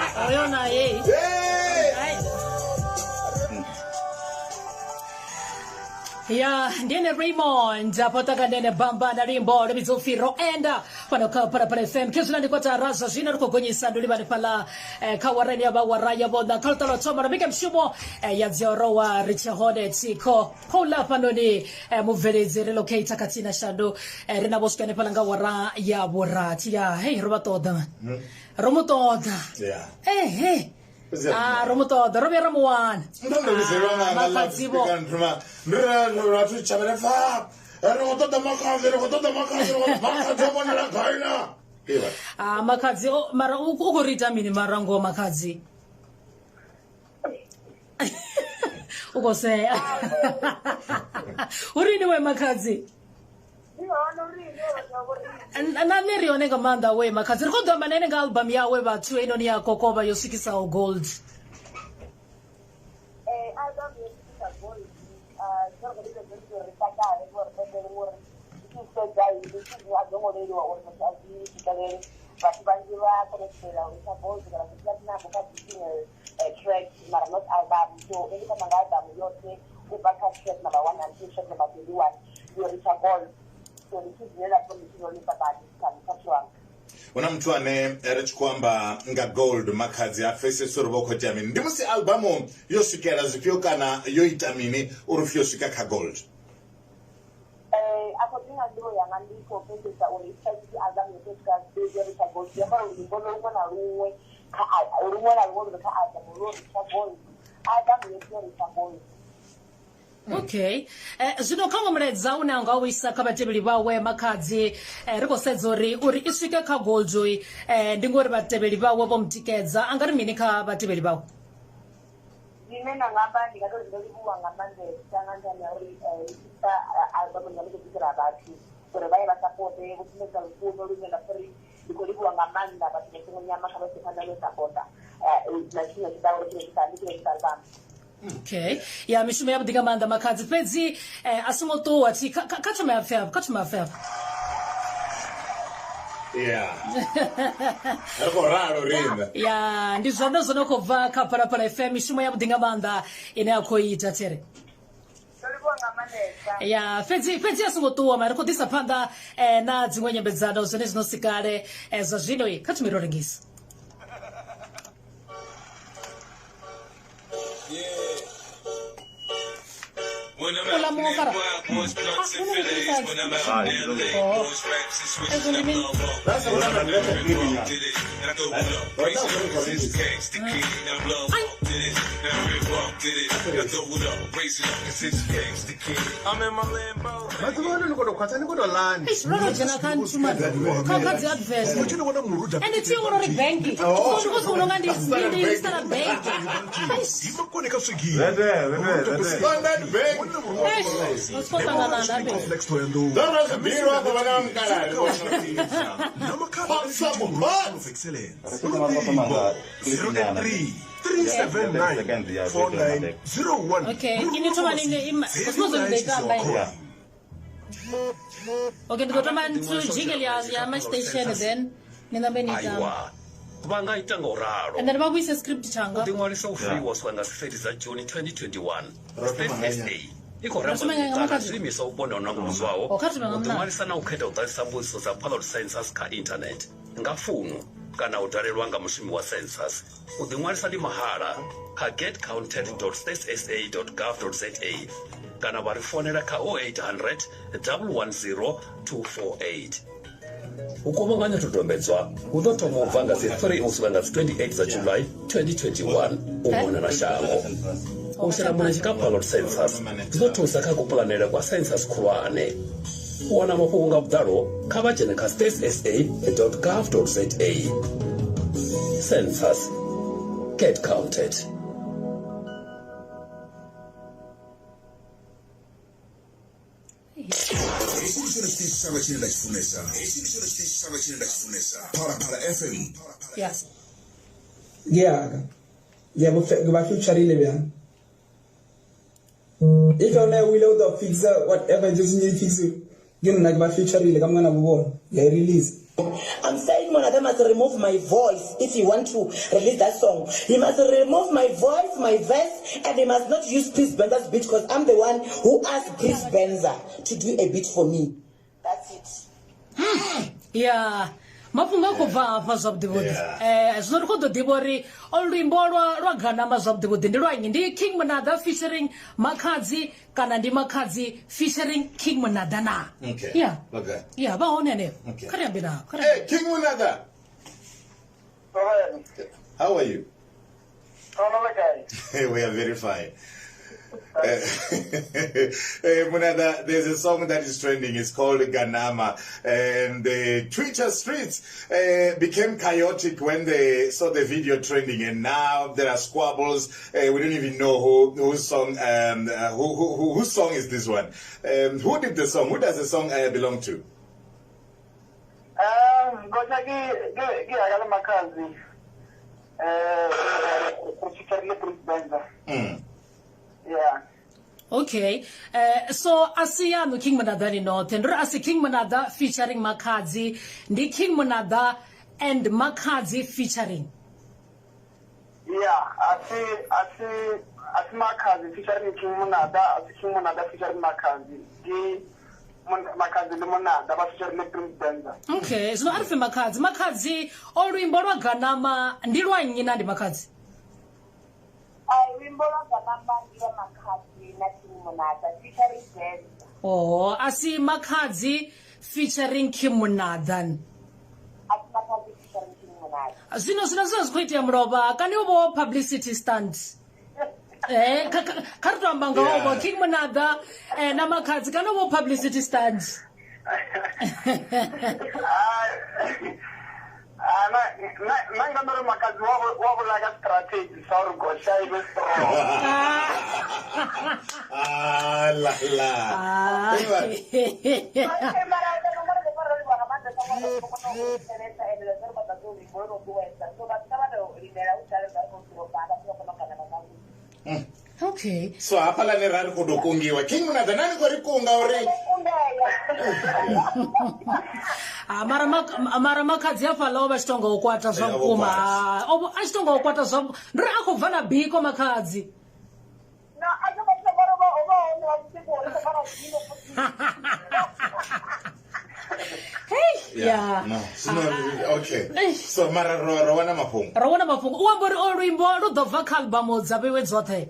Oyo naye. Hai. Ya ndi ene Raymond afho ṱanganene bamba na luimbo lu vhidzwa upfi ro enda fhano kha Phalaphala FM. Khezwiḽa ndi kotara zwa zwino ri khou gonyisa ndo livha hanefhaḽa kha warani ya vha wara ya vhoṋa kha luṱa lwa thoma lwa mbekanyamushumo ya dziorowa ri tshe hone tshikho khouḽa hafhanoni mubveledzi relocator khathihi na shandu ri na vho swika hanefhaḽa nga wara ya vhurathi ya hei ro vha ṱoḓa ro mu ṱoḓa Yeah. ehe Fhedzi a Ah, ro mu ṱoḓa ro vhuya ra mu wana ndo ndo vhidzelwa nga Ah, nga makhadzi vho. loudspeaker nthuma ndi ri vhathu tshavhele pfa ri khou ṱoḓa makhadzi ri khou ṱoḓa makhadzi ri khou makhadzi o vhonala gai na Iwe. Ah, makhadzi o- mara u u khou ri ita mini mara ngoho makhadzi u khou sea hu ri ini we makhadzi Ndi hone uri ini vhathu vha vho riṋe. Na nṋe ri hone nga maanḓa we makhadzi ri khou ḓo amba na ene nga album yawe vhathu heinoni ya kokovha yo swikisaho gold. Album yo swikisa gold zwine ra khou ita zwone ndi uri ri takale ngori ri pembele ngori ndi tshi sedza ndi zwithu zwine a zwo ngo leluwa uri muthu a zwi swikelele. Vhathu vhanzhi vha kona u swikelela u litsha gold kana dzi platinum kha dzi single track mara not album. So nṋe ndi khou amba nga album yoṱhe u bva kha track number 1 until track number 21 yo ritsha gold. So ndi zwithu zwine nda pfa ndi tshi ro badi kha vhutshilo hanga. Hu na muthu ane ri tshi khou amba nga gold makhadzi a pfesesi uri vho khou itea mini ndi musi albamu yo swikela zwifhio kana yo ita mini uri upfhi yo swika kha gold. According nga nḓivho yanga ndi khou pfesesa uri if album yo to swika yo ritsha gold zwi amba uri luimbo luṅwe na luṅwe kha luṅwe na luṅwe lu re kha album lwo ritsha gold album yoṱhe yo ritsha gold. Okay zwino kha ngo mulaedza une anga u isa kha vhatevheli vhawe makhadzi ri khou sedza uri uri i swike kha gold ndi ngori vhatevheli vhawe vho mutikedza anga ri mini kha vhatevheli vhawe. Zwine nda nga amba ndi nga tori ndo livhuwa nga maanḓesa nga nṱhani ha uri ndi tshi bvisa album ndi vha ndi khou bvisela vhathu uri vha ye vha sapote vho sumbedza lufuno lune nda pfha uri ndi khou livhuwa nga maanḓa vhathu vha songo nyama kha vha ise phanḓa no sapota na tshifhinga tshiḓaho uri tshi ndi tshi bvisa album. Okay ya mishumo ya vhuḓi nga maanḓa makhadzi fhedzi a songo ṱuwa thi kha thome a pfe afha kha thome a pfe afha. Ya ri khou ralo riṋe. Ya ndi zwone zwo no khou bva kha Phalaphala FM mishumo ya vhuḓi nga maanḓa ine a khou ita there. Ndo livhuwa nga maanḓesa. Ya fhedzi fhedzi a songo ṱuwa mara ri khou ḓisa phanḓa na dziṅwe nyambedzano zwone zwino si kale zwa zwino kha thome ro rengisa. Uḽa muṅwe fara ezwo ndi mini Maḓuvha ano ni khou tou khwaṱha ni khou tou ḽani. Eish, ro no dzhena kha nthu man kha kha dzi advert Muthu ni vhona muruda ende thi vhona uri bank ndi khou vhona unga ndi ndi ndi Standard Bank Eish, ima kone kha swigiri Vete, vete, vete. Standard Bank. eish, ro sokou ṱangana na fhethu. Complex Thohoyandou Ndo ro zwi ḓivha afha vhana vha mukalaha. na makhadzi Pop some butt. of excellence Ri thoma nga u thoma nga clip nyana. 083 379 4901 Okay, ini thoma ni ima kusimo zwo ndi ḓo ita amba Yeah. Okay, ndi ḓo thoma nthu jingle ya ya my station then ni nambe ni ita. Aiwa, vha nga ita nga u ralo. And then vha vhuise script tshanga. U ḓiṅwalisa u free swika nga 30 dza June 2021. Ro thoma Stats nga SA i khou Ro ramba thoma nga miṱa na makhadzi. zwiimiswa vhuponi ho nanguludzwaho Oh, kha thome nga u mulayo. ḓiṅwalisa na u khetha u ḓadzisa mbudziso dza pilot census kha internet nga founu kana u dalelwa nga mushumi wa census. U ḓiṅwalisa ndi mahala kha getcounted.statsa.gov.za kana vha ri founela kha 0800 110 248. U kuvhanganya zwidodombedzwa hu ḓo thoma u bva nga dzi 3 u swika nga dzi 28 dza July 2021 u mona na shango. U shela mulenzhe kha pilot census zwi ḓo thusa kha kupulanele kwa census khulwane. U wana mafhungo nga vhuḓalo kha vha dzhene kha statsa.gov.za. Census. Get counted. Hetshi ndi tshone tshiṱitshi tshanga tshine nda tshi funesa. Hetshi ndi tshone tshiṱitshi tshanga tshine nda tshi funesa. Phalaphala FM. Yeah. Ke yaka. Ke ya ke ba featurile bjang. If yona o ile o tlo fixa whatever e just need fix. Ke nna ke ba featurile ka mongana bo bona. Ke a e release. I'm saying Monada must remove my voice if he want to release that song. He must remove my voice, my verse, and he must not use Prince Benza's beat because I'm the one who asked Prince Benza to do a beat for me. That's it. Ya mafhungo a khou bva hafha zwavhuḓi vhuḓi. Zwino ri khou ḓo ḓivha uri o luimbo lwa Ganama zwavhuḓi vhuḓi ndi lwa nnyi, ndi King Monada featuring Makhadzi kana ndi Makhadzi featuring King Monada na? Okay. Yeah. Okay. Ya vha hone henefho. Okay. Kha ri ambe navho, kha ri Hey, King Monada. How are you? We are very fine. Monada, there's a song that is trending. It's called Ganama. And the Twitter streets became chaotic when they saw the video trending. And now there are squabbles. We don't even know who whose song whose song is this one. Who did the song? Who does the song belong to? Ngoja ke ya le Makhadzi. Re Prince Benza. Yeah. Okay. So asiyanu King Monada ni noṱhe. Ndi uri asi King Monada featuring Makhadzi, ndi King Monada and Makhadzi featuring. Yeah, asi Makhadzi featuring King Monada, asi King Monada featuring Makhadzi. Di Makhadzi le Monada ba featuring le Prince Benza. Okay, zwino a ri pfe Makhadzi. Makhadzi o luimbo lwa Ganama ndi lwa nnyi na ndi Makhadzi? Ai luimbo lwa Ganama ndi lwa Makhadzi na King Monada featuring Benza. Oh, asi Makhadzi featuring King Monada. Asi Makhadzi featuring King Monada. Zwino zwino zwi khou itea mulovha kani u vho publicity stunt. Kha ri to amba nga Yeah. ovho King Monada na Makhadzi kana vho publicity stunt. Na nga ndo ri Makhadzi wa vhulaya ka strategy sa uri gosha i vhe strong. Ah la la. Ah. Okay. So hafhaḽani ra ri khou tou kungiwa. King Monada na ni khou ri kunga uri Ah, mara Makhadzi hafhaḽa o vha tshi tonga o kwata zwa Eh, o vho vhukuma. kwata. Ah, o vha a tshi tonga o kwata zwa ndi uri a khou bva na biko Makhadzi. Hey, yeah. No, zwino okay. So mara ro wana mafhungo. Ro wana mafhungo. U amba uri o luimbo lu ḓo bva kha albamu dza vhewe dzoṱhe.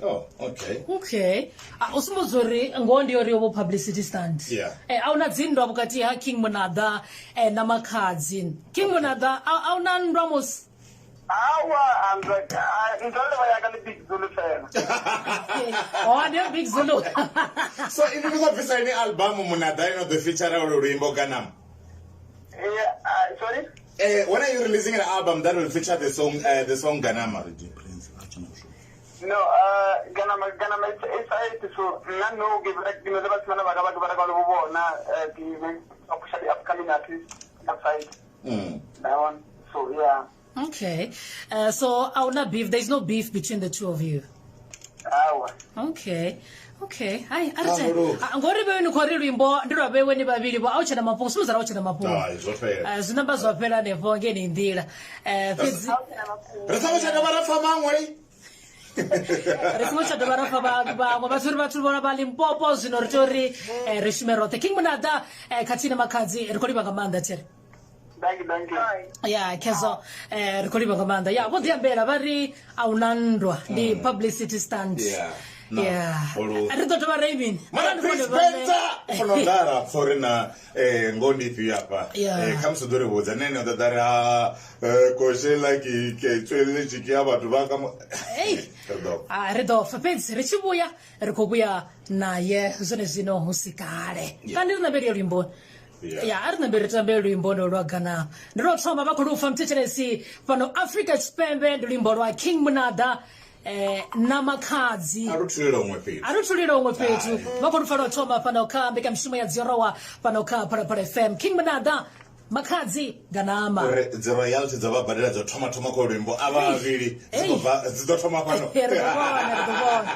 Oh, okay. Okay. U sumbedza uri ngoho ndi uri vho publicity stunt. Yeah. A huna dzinndwa vhukati ha King Monada na Makhadzi. King Monada a huna nndwa musi. Awa, nzwalelo ya ka le Big Zulu fela. Oh, ndi Big Zulu. So ini ni khou bvisa ini album Monada ino ḓo feature ulu luimbo Ganama. Yeah, sorry? When are you releasing an album that will feature the song Ganama? No, Ganama it's so nna no ke bereka dilo le basimane ba ka ba ke bereka le bo bona di officially upcoming artist outside. That one. So yeah. Okay. So a huna beef, there is no beef between the two of you. Awa. Okay. Okay. Hai, a ri Ah, tende. ro. Ngori vhewe ni khou ri luimbo ndi lwa vhewe ni vhavhili vho a u tshena mafhungo, sumbedza a u tshena mafhungo. Hai, zwo fhela. Zwi namba zwa fhela hanefho ngeni nḓila. Fhedzi Ri songo tsha dovha ra pfa maṅwe. ri songo tsha dovha ra pfa vhaṅwe vhathu ri vhathu vhona vha Limpopo zwino ri tea uri ri shume roṱhe. King Monada khathihi na Makhadzi ri khou livha nga maanḓa there. Thank you, thank you. Ya khezo ri khou livha nga maanḓa. Ya vho ḓi ambela vha ri a huna nndwa ndi publicity stunt. Yeah. No. Yeah. Olu. Ri ḓo dovha ra imini. Mara Arali Prince vhone vhaṋe- Benza o no ḓa ra pfa uri na ngoho ndi ifhio hafha. Yeah. Khamusi u ḓo ri vhudza nṋe ene u ḓo ḓa ri koshela ke tsweletse ke ya vhathu vha ka Ei. Ri ḓo Ah, ri ḓo fa fhedzi ri tshi vhuya ri khou vhuya naye zwone zwino hu si kale. Kandi ri nambeli ya luimboni. Yeah. Ya a ri nambeli ri tambe luimbo lwa Ganama. Ndi lwo thoma vha khou lu pfa mthetshelesi fhano Afrika Tshipembe ndi luimbo lwa King Monada na Makhadzi. A lu thulile huṅwe fhethu. A lu thulile huṅwe fhethu. Vha khou lu pfa lwo thoma fhano kha mbekanyamushumo ya Dziorowa fhano kha Phalaphala FM. King Monada Makhadzi Ganama. Uri dzi royalty dzo vha badela dzo thoma thoma kho luimbo a vha vhavhili dzi Ei. ḓo bva- dzi ḓo thoma fhano. Ri ḓo vhona, ri ḓo vhona.